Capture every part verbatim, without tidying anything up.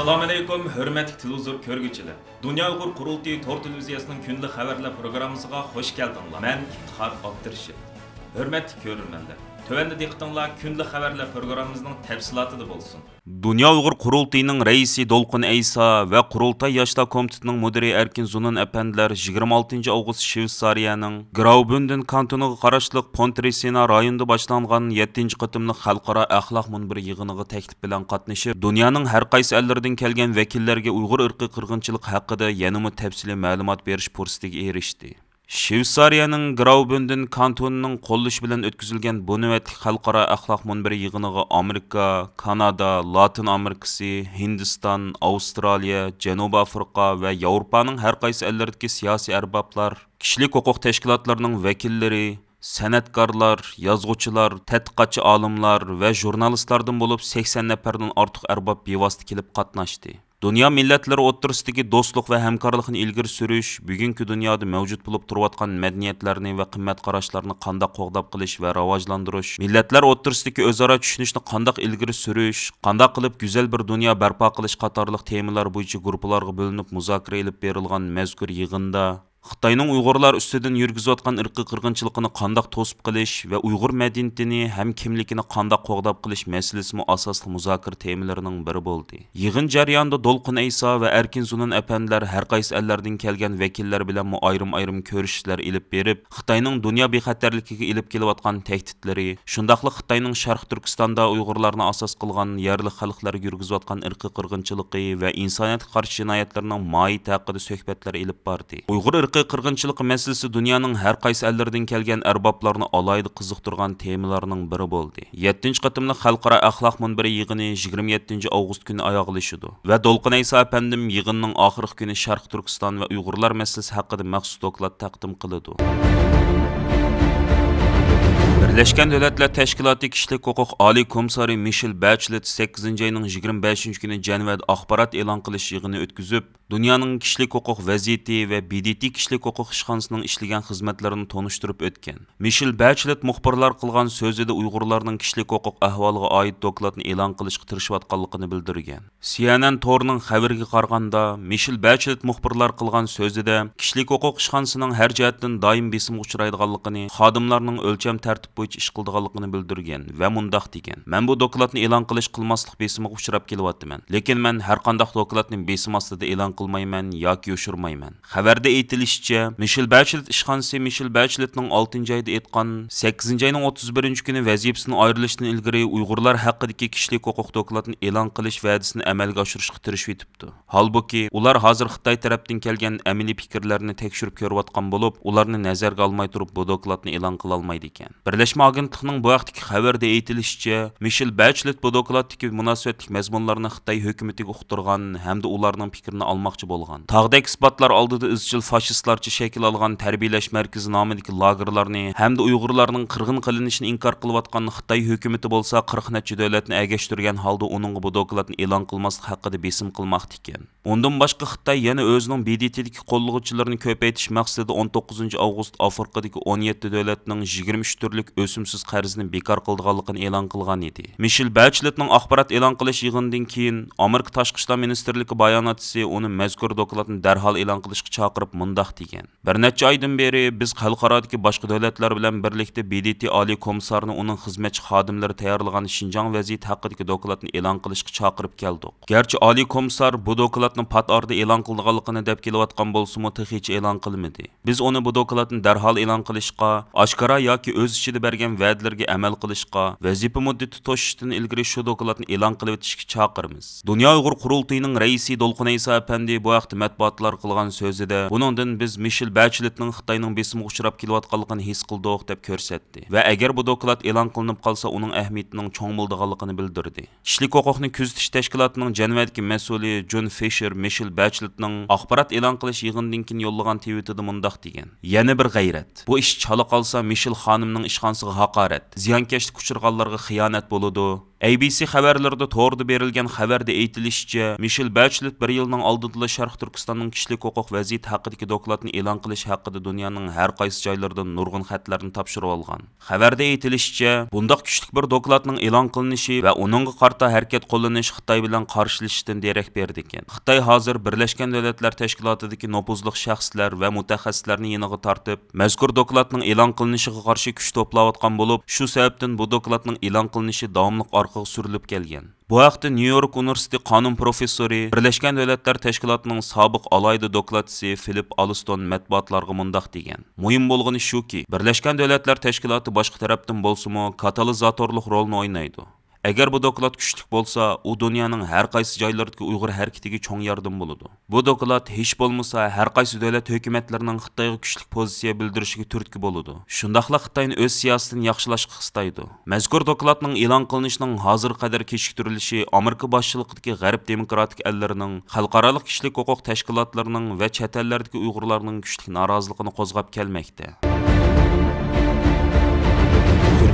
ئەسسالامۇئەلەيكۇم، ھۆرمەتلىك تېلېۋىزور كۆرگۈچىلەر! دۇنيا ئۇيغۇر قۇرۇلتىيى تور تېلېۋىزىيەسىنىڭ كۈندىلىك خەۋەرلەر پروگراممىسىغا خۇش كەلدىڭلار. مەن ئىپتىخار ئابدۇرېشىت. ھۆرمەتلىك كۆرۈرمەنلەر، تۆۋەندە دىققىتىڭلار كۈندىلىك خەۋەرلەر پروگراممىمىزنىڭ تەپسىلاتىدا بولسۇن. دۇنيا ئۇيغۇر قۇرۇلتىيىنىڭ رەئىسى دولقۇن ئەيسا ۋە قۇرۇلتاي ياشلار كومىتېتىنىڭ مۇدىرى ئەركىن زۇنۇن ئەپەندىلەر يىگىرمە ئالتىنچى ئاۋغۇست شۋېتسارىيەنىڭ گراۋبۈندېن كانتونىغا قاراشلىق پونترېسسىنا رايونىدا باشلانغان يەتتىنچى قېتىملىق خەلقئارا ئەخلاق مۇنبىرى يىغىنىغا تەكلىپ بىلەن قاتنىشىپ، دۇنيانىڭ ھەر قايسى ئەللىرىدىن كەلگەن ۋەكىللەرگە ئۇيغۇر ئىرقىي قىرغىنچىلىقى ھەققىدە يەنىمۇ تەپسىلىي مەلۇمات بېرىش پۇرسىتىگە ئېرىشتى. شۋېتسارىيەنىڭ گراۋبۈندېن كانتونىنىڭ قوللىشى بىلەن ئۆتكۈزۈلگەن بۇ نۆۋەتلىك خەلقئارا ئەخلاق مۇنبىرى يىغىنىغا ئامېرىكا، كانادا، لاتىن ئامېرىكىسى، ھىندىستان، ئاۋسترالىيە، جەنۇبىي ئافرىقا ۋە ياۋروپانىڭ ھەر قايسى ئەللىرىدىكى سىياسىي ئەربابلار، كىشىلىك ھوقۇق تەشكىلاتلىرىنىڭ ۋەكىللىرى، سەنئەتكارلار، يازغۇچىلار، تەتقىقاتچى ئالىملار ۋە ژۇرنالىستلاردىن بولۇپ سەكسەن نەپەردىن ئارتۇق ئەرباب بىۋاسىتە كېلىپ قاتناشتى. دۇنيا مىللەتلىرى ئوتتۇرىسىدىكى دوستلۇق ۋە ھەمكارلىقنى ئىلگىرى سۈرۈش، بۈگۈنكى دۇنيادا مەۋجۇت بولۇپ تۇرۇۋاتقان مەدەنىيەتلەرنى ۋە قىممەت قاراشلارنى قانداق قوغداپ قېلىش ۋە راۋاجلاندۇرۇش، مىللەتلەر ئوتتۇرىسىدىكى ئۆزئارا چۈشىنىشنى قانداق ئىلگىرى سۈرۈش، قانداق قىلىپ گۈزەل بىر دۇنيا بەرپا قىلىش قاتارلىق تېمىلار بويىچە گۇرۇپپىلارغا بۆلۈنۈپ مۇزاكىرە ئېلىپ بېرىلغان مەزكۇر يىغىندا، خىتاينىڭ ئۇيغۇرلار ئۈستىدىن يۈرگۈزۈۋاتقان ئىرقىي قىرغىنچىلىقىنى قانداق توسۇپ قېلىش ۋە ئۇيغۇر مەدەنىيىتىنى ھەم كىملىكىنى قانداق قوغداپ قېلىش مەسىلىسىمۇ ئاساسلىق مۇزاكىرە تېمىلىرىنىڭ بىرى بولدى. يىغىن جەريانىدا دولقۇن ئەيسا ۋە ئەركىن زۇنۇن ئەپەندىلەر ھەر قايسى ئەللەردىن كەلگەن ۋەكىللەر بىلەنمۇ ئايرىم-ئايرىم كۆرۈشۈشلەر ئېلىپ بېرىپ، خىتاينىڭ دۇنيا بىخەتەرلىكىگە ئېلىپ كېلىۋاتقان تەھدىتلىرى، شۇنداقلا خىتاينىڭ شەرقىي تۈركىستاندا ئۇيغۇرلارنى ئاساس قىلغان يەرلىك خەلقلەرگە يۈرگۈزۈۋاتقان ئىرقىي قىرغىنچىلىقى ۋە ئىنسانىيەتكە قارشى جىنايەتلىرىنىڭ ماھىيىتى ھەققىدە سۆھبەتلەر ئېلىپ باردى. ئۇيغۇر ئىرقىي قىرغىنچىلىقى مەسىلىسى دۇنيانىڭ ھەر قايسى ئەللىرىدىن كەلگەن ئەربابلارنى ئالاھىدە قىزىقتۇرغان تېمىلارنىڭ بىرى بولدى. يەتتىنچى قېتىملىق خەلقئارا ئەخلاق مۇنبىرى يىغىنى يىگىرمە يەتتىنچى ئاۋغۇست كۈنى ئاياغلىشىدۇ ۋە دولقۇن ئەيسا ئەپەندىم يىغىننىڭ ئاخىرقى كۈنى شەرقىي تۈركىستان ۋە ئۇيغۇرلار مەسىلىسى ھەققىدە مەخسۇس دوكلات تەقدىم قىلىدۇ. بىرلەشكەن دۆلەتلەر تەشكىلاتى كىشىلىك ھوقۇق ئالىي كومىسسارى مىشېل بەچلېت سەككىزىنچى ئاينىڭ يىگىرمە بەشىنچى كۈنى جەنۋەدە ئاخبارات ئېلان قىلىش يىغىنى ئۆتكۈزۈپ، دۇنيانىڭ كىشىلىك ھوقۇق ۋەزىيىتى ۋە ب د ت كىشىلىك ھوقۇق ئىشخانىسىنىڭ ئىشلىگەن خىزمەتلىرىنى تونۇشتۇرۇپ ئۆتكەن. مىشېل بەچلېت مۇخبىرلار قىلغان سۆزىدە ئۇيغۇرلارنىڭ كىشىلىك ھوقۇق ئەھۋالىغا ئائىت دوكلاتنى ئېلان قىلىشقا تىرىشىۋاتقانلىقىنى بىلدۈرگەن. سي ئېن ئېن تورىنىڭ خەۋىرىگە قارىغاندا، مىشېل بەچلېت مۇخبىرلار قىلغان سۆزىدە كىشىلىك ھوقۇق ئىشخانىسىنىڭ ھەر جەھەتتىن دائىم بېسىمغا ئۇچرايدىغانلىقىنى، خادىملارنىڭ ئۆلچەم تەرتىپ بويىچە ئىش قىلىدىغانلىقىنى بىلدۈرگەن ۋە مۇنداق دېگەن: مەن بۇ دوكلاتنى ئېلان قىلىش قىلماسلىق بېسىمىغا ئۇچراپ كېلىۋاتىمەن، لېكىن مەن ھەرقانداق دوكلاتنى بېسىم ئاستىدا ئېلان قىلمايمەن ياكى يوشۇرمايمەن. خەۋەردە ئېيتىلىشىچە، مىشېل بەچلېت ئىشخانىسى مىشېل بەچلېتنىڭ ئالتىنچى ئايدا ئېيتقان، سەككىزىنچى ئاينىڭ ئوتتۇز بىرىنچى كۈنى ۋەزىپىسىدىن ئايرىلىشتىن ئىلگىرى ئۇيغۇرلار ھەققىدىكى كىشىلىك ھوقۇق دوكلاتىنى ئېلان قىلىش ۋەدىسىنى ئەمەلگە ئاشۇرۇشقا تىرىشىۋېتىپتۇ. ھالبۇكى، ئۇلار ھازىر خىتاي تەرەپتىن كەلگەن ئەمەلىي پىكىرلەرنى تەكشۈرۈپ كۆرۈۋاتقان بولۇپ، ئۇلارنى نەزەرگە ئالماي تۇرۇپ بۇ دوكلاتنى ئېلان قىلالمايدىكەن. بىرلەشمە ئاگېنتلىقنىڭ بۇ ھەقتىكى خەۋىرىدە ئېيتىلىشىچە، مىشېل بەچلېت بۇ دوكلاتتىكى مۇناسىۋەتلىك مەزمۇنلارنى خىتاي ھۆكۈمىتىگە ئۇقتۇرغان ھەمدە ئۇلارنىڭ پىكرىنى ئالماقچى بولغان. تاغدەك ئىسپاتلار ئالدىدا ئىزچىل فاشىستلارچە شەكىل ئالغان تەربىيەلەش مەركىزى نامىدىكى لاگېرلارنى ھەمدە ئۇيغۇرلارنىڭ قىرغىن قىلىنىشىنى ئىنكار قىلىۋاتقان خىتاي ھۆكۈمىتى بولسا قىرىق نەچچە دۆلەتنى ئەگەشتۈرگەن ھالدا ئۇنىڭغا بۇ دوكلاتنى ئېلان قىلماسلىق ھەققىدە بېسىم قىلماقتا ئىكەن. ئۇندىن باشقا، خىتاي يەنە ئۆزىنىڭ ب د ت دىكى قوللىغۇچىلىرىنى كۆپەيتىش مەقسىتىدە ئون توققۇزىنچى ئاۋغۇست ئافرىقىدىكى ئون يەتتە دۆلەتنىڭ يىگىرمە ئۈچ تۈرلۈك ئۆسۈمسىز قەرزىنى بىكار قىلىدىغانلىقىنى ئېلان قىلغان ئىدى. مىشېل بەچلېتنىڭ ئاخبارات ئېلان قىلىش يىغىنىدىن كېيىن، ئامېرىكا تاشقى ئىشلار مىنىستىرلىكى باياناتچىسى ئۇنى مەزكۇر دوكلاتنى دەرھال ئېلان قىلىشقا چاقىرىپ مۇنداق دېگەن: بىر نەچچە ئايدىن بېرى بىز خەلقئارادىكى باشقا دۆلەتلەر بىلەن بىرلىكتە ب د ت ئالىي كومىسسارىنى ئۇنىڭ خىزمەتچى خادىملىرى تەييارلىغان شىنجاڭ ۋەزىيىتى ھەققىدىكى دوكلاتنى ئېلان قىلىشقا چاقىرىپ كەلدۇق. گەرچە ئالىي كومىسسار بۇ دوكلاتنى پات ئارىدا ئېلان قىلىدىغانلىقىنى دەپ كېلىۋاتقان بولسىمۇ، تېخىچە ئېلان قىلمىدى. بىز ئۇنى بۇ دوكلاتنى دەرھال ئېلان قىلىشقا، ئاشكارا ياكى ئۆز ئىچىدە بەرگەن ۋەدىلىرىگە ئەمەل قىلىشقا، ۋەزىپە مۇددىتى توشۇشتىن ئىلگىرى شۇ دوكلاتنى ئېلان قىلىۋېتىشكە چاقىرىمىز. دۇنيا ئۇيغۇر قۇرۇلتىيىنىڭ رەئىسى دولقۇن ئەيسا ئەپەندى بۇ ھەقتە مەتبۇئاتلارغا قىلغان سۆزىدە، بۇنىڭدىن بىز مىشېل بەچلېتنىڭ خىتاينىڭ بېسىمىغا ئۇچراپ كېلىۋاتقانلىقىنى ھېس قىلدۇق، دەپ كۆرسەتتى ۋە ئەگەر بۇ دوكلات ئېلان قىلىنىپ قالسا، ئۇنىڭ ئەھمىيىتىنىڭ چوڭ بولىدىغانلىقىنى بىلدۈردى. كىشىلىك ھوقۇقنى كۆزىتىش تەشكىلاتىنىڭ جەنۋەدىكى مەسئۇلى جون فىشېر مىشېل بەچلېتنىڭ ئاخبارات ئېلان قىلىش يىغىنىدىن كېيىن يوللىغان تىۋىتىدا مۇنداق دېگەن: يەنە بىر غەيرەت. بۇ ئىش چالا قالسا، مىشېل خانىمنىڭ ئىشخانىسىغا ھاقارەت، زىيانكەشلىككە ئۇچرىغانلارغا خىيانەت بولىدۇ. ئەي بى سى خەۋەرلىرىدە توردا بېرىلگەن خەۋەردە ئېيتىلىشىچە، مىشېل بەچلېت بىر يىلنىڭ ئالدىدىلا شەرقىي تۈركىستاننىڭ كىشىلىك ھوقۇق ۋەزىيىتى ھەققىدىكى دوكلاتنى ئېلان قىلىش ھەققىدە دۇنيانىڭ ھەر قايسى جايلىرىدىن نۇرغۇن خەتلەرنى تاپشۇرۇۋالغان. خەۋەردە ئېيتىلىشىچە، بۇنداق كۈچلۈك بىر دوكلاتنىڭ ئېلان قىلىنىشى ۋە ئۇنىڭغا قارىتا ھەرىكەت قوللىنىش خىتاي بىلەن قارشىلىشىشتىن دېرەك بېرىدىكەن. خىتاي ھازىر بىرلەشكەن دۆلەتلەر تەشكىلاتىدىكى نوپۇزلۇق شەخسلەر ۋە مۇتەخەسسىسلەرنى يېنىغا تارتىپ، مەزكۇر دوكلاتنىڭ ئېلان قىلىنىشىغا قارشى كۈچ توپلاۋاتقان بولۇپ، شۇ سەۋەبتىن بۇ دوكلاتنىڭ ئېلان قىلىنىشى داۋاملىق ئارقىغا سۈرۈلۈپ كەلگەن. بۇ ھەقتە نيۇ يورك ئۇنىۋېرسىتېتى قانۇن پروفېسسورى، بىرلەشكەن دۆلەتلەر تەشكىلاتىنىڭ سابىق ئالاھىدە دوكلاتچىسى فىلىپ ئالستون مەتبۇئاتلارغا مۇنداق دېگەن: مۇھىم بولغىنى شۇكى، بىرلەشكەن دۆلەتلەر تەشكىلاتى باشقا تەرەپتىن بولسىمۇ، كاتالىزاتورلۇق رولنى ئوينايدۇ. ئەگەر بۇ دوكلات كۈچلۈك بولسا، ئۇ دۇنيانىڭ ھەر قايسى جايلىرىدىكى ئۇيغۇر ھەرىكىتىگە چوڭ ياردىمى بولىدۇ. بۇ دوكلات ھېچ بولمىسا ھەر قايسى دۆلەت ھۆكۈمەتلىرىنىڭ خىتايغا كۈچلۈك پوزىتسىيە بىلدۈرۈشىگە تۈرتكە بولىدۇ. شۇنداقلا خىتاينى ئۆز سىياسىتىنى ياخشىلاشقا قىستايدۇ. مەزكۇر دوكلاتنىڭ ئېلان قىلىنىشىنىڭ ھازىرغا قەدەر كېچىكتۈرۈلۈشى ئامېرىكا باشچىلىقىدىكى غەرب دېموكراتىك ئەللىرىنىڭ، خەلقئارالىق كىشىلىك ھوقۇق تەشكىلاتلىرىنىڭ ۋە چەت ئەللەردىكى ئۇيغۇرلارنىڭ كۈچلۈك نارازىلىقىنى قوزغاپ كەلمەكتە.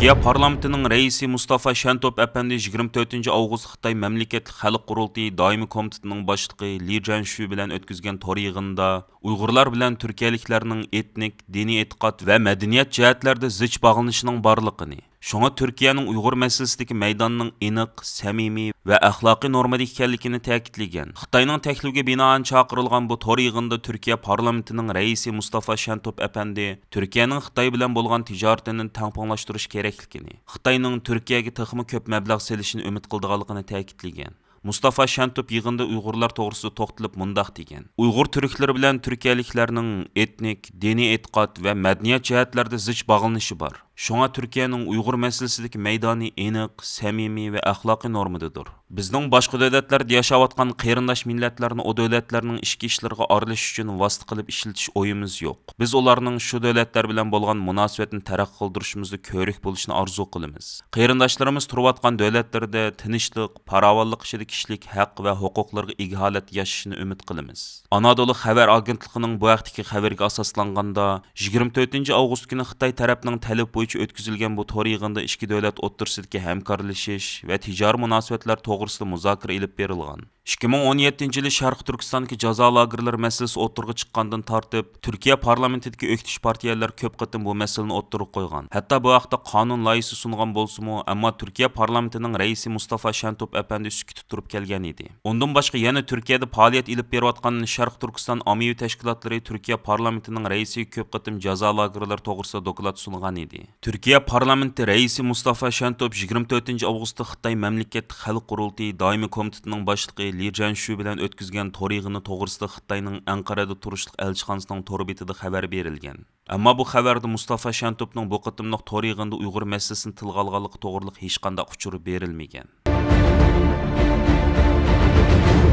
تۈركىيە پارلامېنتىنىڭ رەئىسى مۇستافا شەنتوپ ئەپەندى يىگىرمە تۆتىنچى ئاۋغۇست خىتاي مەملىكەتلىك خەلق قۇرۇلتىيى دائىمىي كومىتېتىنىڭ باشلىقى لى جيەنشۈ بىلەن ئۆتكۈزگەن تور يىغىنىدا ئۇيغۇرلار بىلەن تۈركىيەلىكلەرنىڭ ئېتنىك، دىنىي ئېتىقاد ۋە مەدەنىيەت جەھەتلەردە زىچ باغلىنىشىنىڭ بارلىقىنى، شۇڭا تۈركىيەنىڭ ئۇيغۇر مەسىلىسىدىكى مەيدانىنىڭ ئېنىق، سەمىمىي ۋە ئەخلاقىي نورمىدا ئىكەنلىكىنى تەكىتلىگەن. خىتاينىڭ تەكلىپىگە بىنائەن چاقىرىلغان بۇ تور يىغىنىدا تۈركىيە پارلامېنتىنىڭ رەئىسى مۇستافا شەنتوپ ئەپەندى تۈركىيەنىڭ خىتاي بىلەن بولغان تىجارىتىنى تەڭپۇڭلاشتۇرۇش كېرەكلىكىنى، خىتاينىڭ تۈركىيەگە تېخىمۇ كۆپ مەبلەغ سېلىشىنى ئۈمىد قىلىدىغانلىقىنى تەكىتلىگەن. مۇستافا شەنتوپ يىغىندا ئۇيغۇرلار توغرىسىدا توختىلىپ مۇنداق دېگەن: ئۇيغۇر تۈركلىرى بىلەن تۈركىيەلىكلەرنىڭ ئېتنىك، دىنىي ئېتىقاد ۋە مەدەنىيەت جەھەتلەردە زىچ باغلىنىشى بار. شۇڭا تۈركىيەنىڭ ئۇيغۇر مەسىلىسىدىكى مەيدانى ئېنىق، سەمىمىي ۋە ئەخلاقىي نورمىدىدۇر. بىزنىڭ باشقا دۆلەتلەردە ياشاۋاتقان قېرىنداش مىللەتلەرنى ئۇ دۆلەتلەرنىڭ ئىچكى ئىشلىرىغا ئارىلىشىش ئۈچۈن ۋاسىتە قىلىپ ئىشلىتىش ئويىمىز يوق. بىز ئۇلارنىڭ شۇ دۆلەتلەر بىلەن بولغان مۇناسىۋەتنى تەرەققىي قىلدۇرۇشىمىزدا كۆۋرۈك بولۇشىنى ئارزۇ قىلىمىز. قېرىنداشلىرىمىز تۇرۇۋاتقان دۆلەتلىرىدە تىنچلىق، پاراۋانلىق ئىچىدە كىشىلىك ھەق ۋە ھوقۇقلىرىغا ئىگە ھالەتتە ياشىشىنى ئۈمىد قىلىمىز. ئانادولۇ خەۋەر ئاگېنتلىقىنىڭ بۇ ھەقتىكى خەۋىرىگە ئاساسلانغاندا، يىگىرمە تۆتىنچى ئاۋغۇست كۈنى خىتاي تەرەپنىڭ تەلىپى بويىچە ئۆتكۈزۈلگەن بۇ تور يىغىنىدا ئىككى دۆلەت ئوتتۇرىسىدىكى ھەمكارلىشىش ۋە تىجارىي مۇناسىۋەتلەر توغرىسىدا مۇزاكىرە ئېلىپ بېرىلغان. ئىككى مىڭ ئون يەتتىنچى يىلى شەرقىي تۈركىستاندىكى جازا لاگېرلىرى مەسىلىسى ئوتتۇرىغا چىققاندىن تارتىپ، تۈركىيە پارلامېنتىدىكى ئۆكتىچى پارتىيەلەر كۆپ قېتىم بۇ مەسىلىنى ئوتتۇرىغا قويغان. ھەتتا بۇ ھەقتە قانۇن لايىھىسى سۇنغان بولسىمۇ، ئەمما تۈركىيە پارلامېنتىنىڭ رەئىسى مۇستافا شەنتوپ ئەپەندى سۈكۈتتە تۇرۇپ كەلگەن ئىدى. ئۇندىن باشقا يەنە تۈركىيەدە پائالىيەت ئېلىپ بېرىۋاتقان شەرقىي تۈركىستان ئاممىۋى تەشكىلاتلىرى تۈركىيە پارلامېنتىنىڭ رەئىسىگە كۆپ قېتىم جازا لاگېرلىرى توغرىسىدا دوكلات سۇنغان ئىدى. تۈركىيە پارلامېنتى رەئىسى مۇستافا شەنتوپ يىگىرمە تۆتىنچى ئاۋغۇستتا خىتاي مەملىكەتلىك خەلق قۇرۇلتىيى دائىمىي كومىتېتىنىڭ باشلىقى لى جيەنشۈ بىلەن ئۆتكۈزگەن تور يىغىنى توغرىسىدا خىتاينىڭ ئەنقەرەدە تۇرۇشلۇق ئەلچىخانىسىنىڭ تور بېتىدە خەۋەر بېرىلگەن. ئەمما بۇ خەۋەردە مۇستافا شەنتوپنىڭ بۇ قېتىملىق تور يىغىنىدا ئۇيغۇر مەسىلىسىنى تىلغا ئالغانلىقى توغرىلىق ھېچقانداق ئۇچۇر بېرىلمىگەن.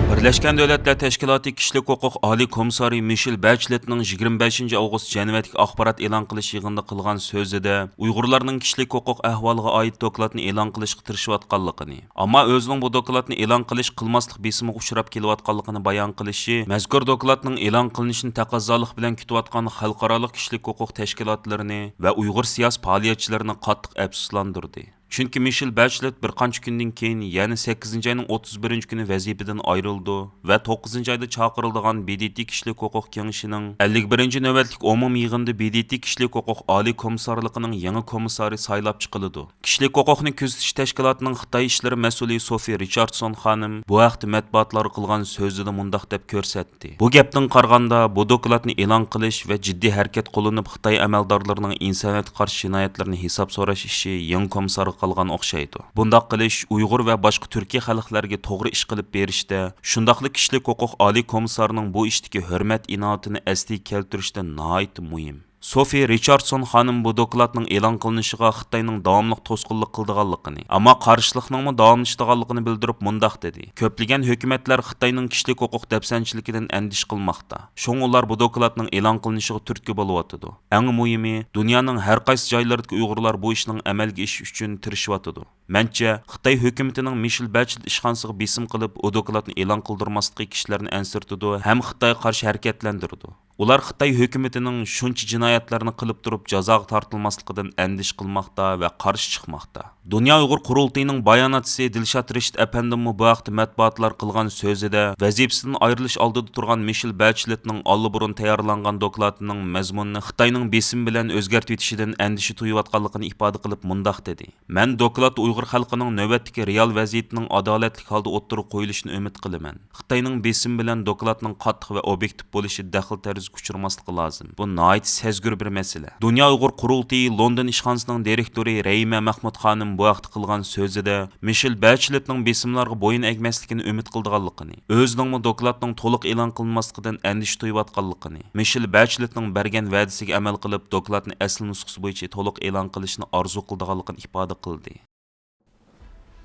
بىرلەشكەن دۆلەتلەر تەشكىلاتى كىشىلىك ھوقۇق ئالىي كومىسسارى مىشېل بەچلېتنىڭ يىگىرمە بەشىنچى ئاۋغۇست جەنۋەدىكى ئاخبارات ئېلان قىلىش يىغىنىدا قىلغان سۆزىدە، ئۇيغۇرلارنىڭ كىشىلىك ھوقۇق ئەھۋالىغا ئائىت دوكلاتنى ئېلان قىلىشقا تىرىشىۋاتقانلىقىنى، ئەمما ئۆزىنىڭ بۇ دوكلاتنى ئېلان قىلىش، قىلماسلىق بېسىمىغا ئۇچراپ كېلىۋاتقانلىقىنى بايان قىلىشى، مەزكۇر دوكلاتنىڭ ئېلان قىلىنىشىنى تەقەززالىق بىلەن كۈتۈۋاتقان خەلقئارالىق كىشىلىك ھوقۇق تەشكىلاتلىرىنى ۋە ئۇيغۇر سىياسىي پائالىيەتچىلىرىنى قاتتىق ئەپسۇسلاندۇردى. چۈنكى مىشېل بەچلېت بىر قانچە كۈندىن كېيىن، يەنى سەككىزىنچى ئاينىڭ ئوتتۇز بىرىنچى كۈنى ۋەزىپىدىن ئايرىلىدۇ ۋە توققۇزىنچى ئايدا چاقىرىلىدىغان ب د ت كىشىلىك ھوقۇق كېڭىشىنىڭ ئەللىك بىرىنچى نۆۋەتلىك ئومۇمىي يىغىنىدا ب د ت كىشىلىك ھوقۇق ئالىي كومىسسارلىقىنىڭ يېڭى كومىسسارى سايلاپ چىقىلىدۇ. كىشىلىك ھوقۇقنى كۆزىتىش تەشكىلاتىنىڭ خىتاي ئىشلىرى مەسئۇلى سوفى رىچاردسون خانىم بۇ ھەقتە مەتبۇئاتلارغا قىلغان سۆزىدە مۇنداق دەپ كۆرسەتتى. بۇ گەپتىن قارىغاندا، بۇ دوكلاتنى ئېلان قىلىش ۋە جىددىي ھەرىكەت قوللىنىپ، خىتاي ئەمەلدارلىرىنىڭ ئىنسانىيەتكە قارشى جىنايەتلىرىنى ھېساب سوراش ئىشى يېڭى كومىسسارغا قالغان ئوخشايدۇ. بۇنداق قىلىش ئۇيغۇر ۋە باشقا تۈركىي خەلقلەرگە توغرا ئىش قىلىپ بېرىشتە، شۇنداقلا كىشىلىك ھوقۇق ئالىي كومىسسارىنىڭ بۇ ئىشتىكى ھۆرمەت ئىناۋىتىنى ئەسلىگە كەلتۈرۈشتە ناھايىتى مۇھىم. سوفى رىچاردسون خانىم بۇ دوكلاتنىڭ ئېلان قىلىنىشىغا خىتاينىڭ داۋاملىق توسقۇنلۇق قىلىدىغانلىقىنى، ئەمما قارشىلىقنىڭمۇ داۋاملىشىدىغانلىقىنى بىلدۈرۈپ مۇنداق دېدى: كۆپلىگەن ھۆكۈمەتلەر خىتاينىڭ كىشىلىك ھوقۇق دەپسەندىچىلىكىدىن ئەندىشە قىلماقتا. شۇڭا ئۇلار بۇ دوكلاتنىڭ ئېلان قىلىنىشىغا تۈرتكە بولۇۋاتىدۇ. ئەڭ مۇھىمى، دۇنيانىڭ ھەر قايسى جايلىرىدىكى ئۇيغۇرلار بۇ ئىشنىڭ ئەمەلگە ئېشىشى ئۈچۈن تىرىشىۋاتىدۇ. مەنچە، خىتاي ھۆكۈمىتىنىڭ مىشېل بەچلېت ئىشخانىسىغا بېسىم قىلىپ، ئۇ دوكلاتنى ئېلان قىلدۇرماسلىقى كىشىلەرنى ئەنسىرىتىدۇ ھەم خىتايغا قارشى ھەرىكەتلەندۈرىدۇ. ئۇلار خىتاي ھۆكۈمىتىنىڭ شۇنچە جىنايەتلەرنى قىلىپ تۇرۇپ جازاغا تارتىلماسلىقىدىن ئەندىشە قىلماقتا ۋە قارشى چىقماقتا. دۇنيا ئۇيغۇر قۇرۇلتىيىنىڭ باياناتچىسى دىلشات رېشىت ئەپەندىممۇ بۇ ھەقتە مەتبۇئاتلارغا قىلغان سۆزىدە، ۋەزىپىسىدىن ئايرىلىش ئالدىدا تۇرغان مىشېل بەچلېتنىڭ ئاللىبۇرۇن تەييارلانغان دوكلاتىنىڭ مەزمۇنىنى خىتاينىڭ بېسىم بىلەن ئۆزگەرتىۋېتىشىدىن ئەندىشە تۇيۇۋاتقانلىقىنى ئىپادە قىلىپ مۇنداق دېدى: مەن دوكلاتتا ئۇيغۇر خەلقىنىڭ نۆۋەتتىكى رېئال ۋەزىيىتىنىڭ ئادالەتلىك ھالدا ئوتتۇرىغا قويۇلۇشىنى ئۈمىد قىلىمەن. خىتاينىڭ بېسىمى بىلەن دوكلاتنىڭ قاتتىق ۋە ئوبيېكتىپ بولۇشى دەخلى تەرۇزىگە ئۇچرىماسلىقى لازىم. بۇ ناھايىتى سەزگۈر بىر مەسىلە. دۇنيا ئۇيغۇر قۇرۇلتىيى لوندون ئىشخانىسىنىڭ دىرېكتورى رەھىمە مەخمۇت خانىم بۇ ھەقتە قىلغان سۆزىدە، مىشېل بەچلېتنىڭ بېسىملارغا بويۇن ئەگمەسلىكىنى ئۈمىد قىلىدىغانلىقىنى، ئۆزىنىڭمۇ دوكلاتنىڭ تولۇق ئېلان قىلىنماسلىقىدىن ئەندىشە تۇيۇۋاتقانلىقىنى، مىشېل بەچلېتنىڭ بەرگەن ۋەدىسىگە ئەمەل قىلىپ، دوكلاتنى ئەسلى نۇسخىسى بويىچە تولۇق ئېلان قىلىشنى ئارزۇ قىلىدىغانلىقىنى ئىپادە قىلدى.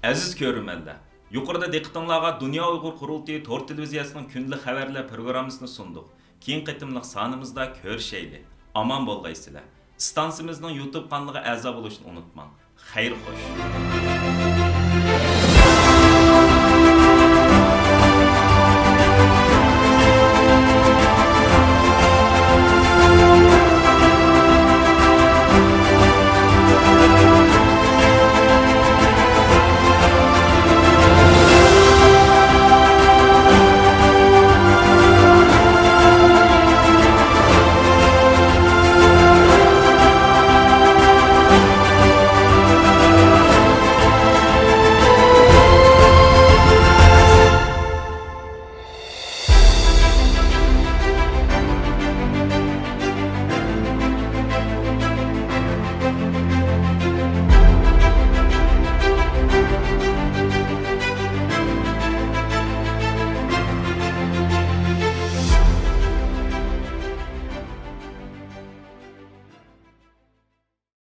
ئەزىز كۆرۈرمەنلەر، يۇقىرىدا دىققىتىڭلارغا دۇنيا ئۇيغۇر قۇرۇلتىيى تور تېلېۋىزىيەسىنىڭ كۈندىلىك خەۋەرلەر پروگراممىسىنى سۇندۇق. كېيىنكى قېتىملىق سانىمىزدا كۆرۈشەيلى. ئامان بولغايسىلەر. ئىستانسىمىزنىڭ يۇتۇب قانىلىغا ئەزا بولۇشنى ئۇنتۇماڭ. خەير خوش.